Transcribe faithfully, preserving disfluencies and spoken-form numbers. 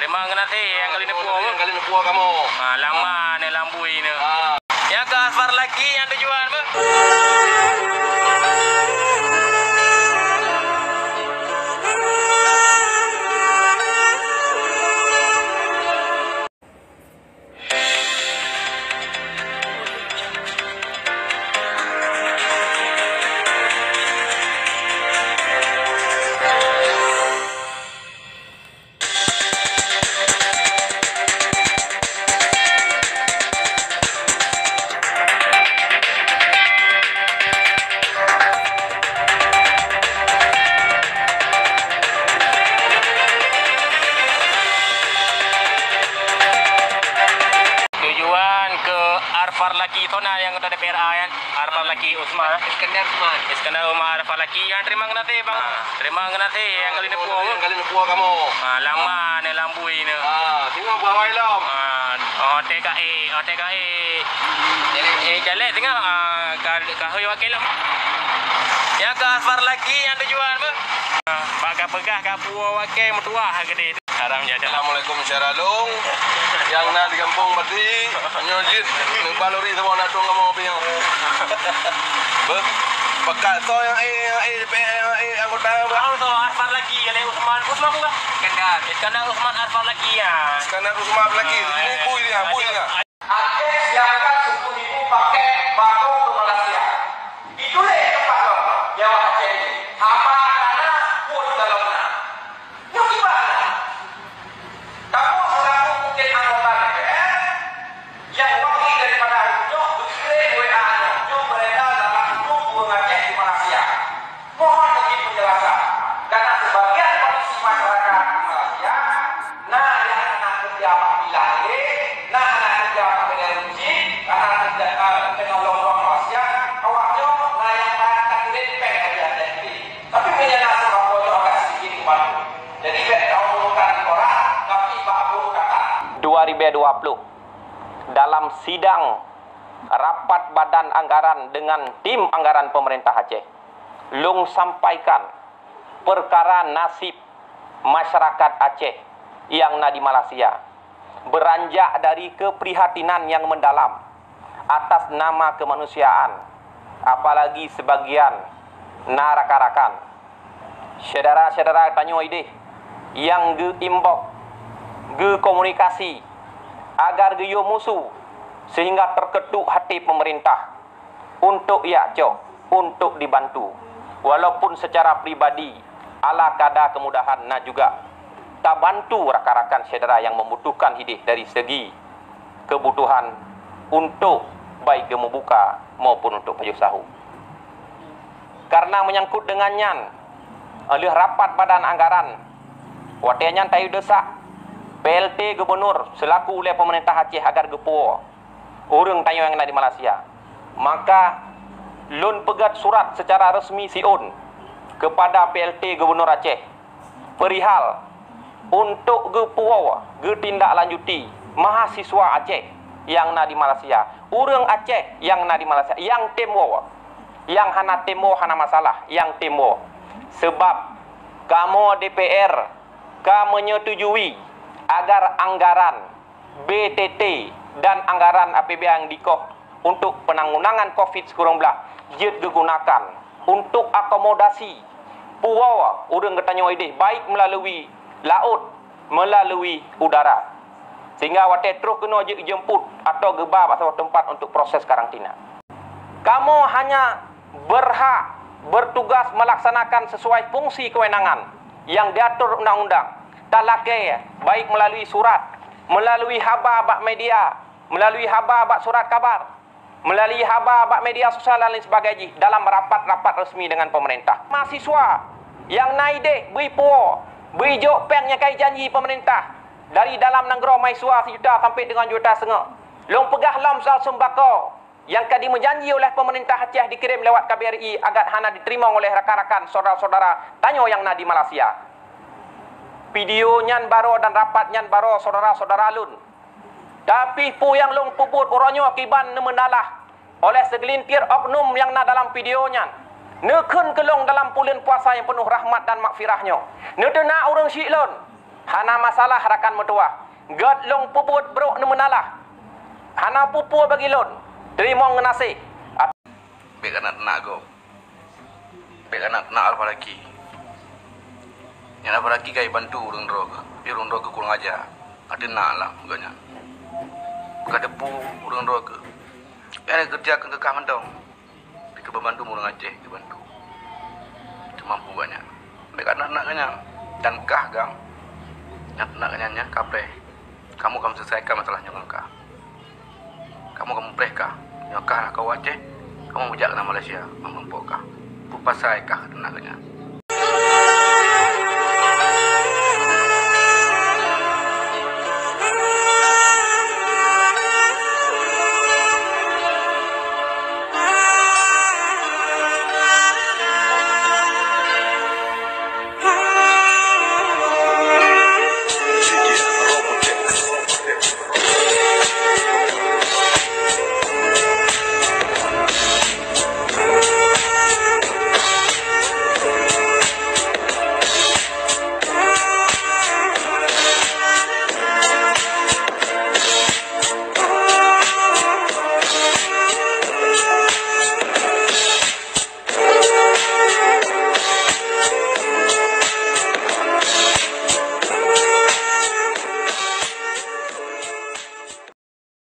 Terima kasih yang kali neupue. Yang kali neupue kamu. Ha, lama ni lambui ni. Ha. Ya ke Asfar lagi yang tujuan apa? Tujuan ke Arfar lagi sana yang kata D P R A kan. Arfar lagi Usman. Iskandar Usman. Iskandar Umar Arfar lagi yang terima kasih bang. Terima kasih yang kali neupue. Yang kali neupue kamu. Ha, lama ni lambui ni. Ha, tengok buah wai lom. Ha, oh, T K E, oh, T K E. Eh, jalek tengok. Ha, ka, ka hui wakil lom. Ya ke Asfar lagi yang tujuan apa? Ha, bak ka peugah ka buah wakil mutuah gede. Haram jadah. Assalamualaikum syara long. Yang na di kampung Bati, nyoe jit neuba lori sama na tueng kamoe piang. Beh, pekat so yang eh, yang eh, D P R, yang eh, anggota apa? Tahu so Arfar lagi, yang lain Usman. Usman bukan? Iskandar. Iskandar Usman Arfar lagi ya. Iskandar Usman lagi. Ini bui dia, bui dia. Aceh siapkan sepuluh ribu paket bako ke Malaysia. Ditulis tempat lo, Jawa Aceh ini. Haba kana pun dalam na. Nyoe kiban. Kamoe selaku mungkin anggota D P R nyang wakil daripada awak nyoe, geukirim W A nyoe, nyoe beredar dalam grup ureueng Aceh di Malaysia. Mohon izin penjelasan, karena sebagian kondisi masyarakat di Malaysia na nyang hana keureuja bak villa lé, na hana keureuja bak geudai ruji, karena tidak, eh, kena lockdown Malaysia, awak nyoe na nyang takirim péng dari Aceh lé. Tapi meunyoe na seumapoh nyoe akan sedikit membantu. Jadi, bék taurunkan di orang, tapi bak guru kata. Dua ribu dua puluh, dalam sidang rapat badan anggaran dengan tim anggaran pemerintah Aceh, lôn sampaikan perkara nasib masyarakat Aceh yang na di Malaysia, beranjak dari keprihatinan yang mendalam atas nama kemanusiaan, apalagi sebagian na rakan-rakan, syedara-syedara tanyoe idéh nyang geu-inbox, geukomunikasi agar geuyue musu sehingga teuketuk hati pemerintah untuk jak cok, untuk dibantu. Walaupun secara pribadi ala kada kemudahan na juga tabantu rakan-rakan syedara nyang membutuhkan idéh dari segi kebutuhan untuk baik geumubuka maupun untuk pajoh sahur. Karena menyangkut dengan nyan, lheueh rapat badan anggaran, watée nyan tayue desak P L T Gubernur selaku ulée pemerintah Aceh agar geupuwoe ureuëng tanyoe nyang na di Malaysia. Maka, lôn peugét surat secara resmi siôn kepada P L T Gubernur Aceh perihal untuk geupuwoe geutindaklanjuti mahasiswa Aceh nyang na di Malaysia, ureuëng Aceh nyang na di Malaysia nyang tem woe, nyang hana tem woe hana masalah, nyang tem woe. Sebab kamoe D P R ka menyetujui agar anggaran B T T dan anggaran A P B N yang dikoh untuk penanggulangan covid sembilan belas jeuet geugunakan untuk akomodasi puwoe ureuëng geutanyoe idéh, baik meulalu laôt, meulalu udara. Sehingga watée troh keunoe jeuet geujemput atau geuba bak saboh teumpat untuk proses karantina. Kamoe hanya berhak bertugas melaksanakan sesuai fungsi kewenangan yang diatur undang-undang. Talakée baik melalui surat, melalui haba bak media, melalui haba bak surat kabar, melalui haba bak media sosial dan lain sebagainya jih dalam rapat-rapat resmi dengan pemerintah. Mahasiswa nyang na idéh bri puwoe, bri jok péng nyang ka jijanji pemerintah dari dalam nanggroe mahasiswa sijuta sampai dengan juta setengah. Lôn peugah lom soal sembako nyang ka dimeujanji oleh pemerintah Aceh dikirim lewat K B R I agat hana diteurimong oleh rakan-rakan syedara-syedara tanyoe nyang na di Malaysia. Video nyan baroe dan rapat nyan baroe syedara-syedara lôn. Tapi peue nyang lôn peubuet uroe nyoe kiban neumeunalah oleh segelintir oknum nyang na dalam video nyan. Neukheun keu lôn dalam buleuen puasa nyang peunoh rahmat dan maghfirah nyoe. Neuteunak ureuëng syiek lôn. Hana masalah rakan meutuwah. Gét lôn peubuet brok neumeunalah. Hana peue-peue bagi lôn. Teurimong geunaséh. Bék kana teunak gob. Bék kana teunak Alfa Laki. Nyan Alfa Laki ka jibantu ureuëng droe keuh. Tapi ureuëng droe keuh kurang aja. Ka teunak lam gobnyan. Ka teupeue ureuëng droe keuh. Nyan keureuja keu kah mantong. Tapi keu banmandum ureuëng Aceh geubantu. Teumampu gobnyan. Bék kana teunak gobnyan. Dan kah gam. Nyang teunak gobnyan nyan ka preh. Kamoe ka meuseuleusaikan masalah nyoe ngon kah. Kamoe ka mupreh kah. Nyoe kah na kawa Aceh, kamoe meujak keunan Malaysia, meureumpok kah. Peue pasai kah teunak gobnyan.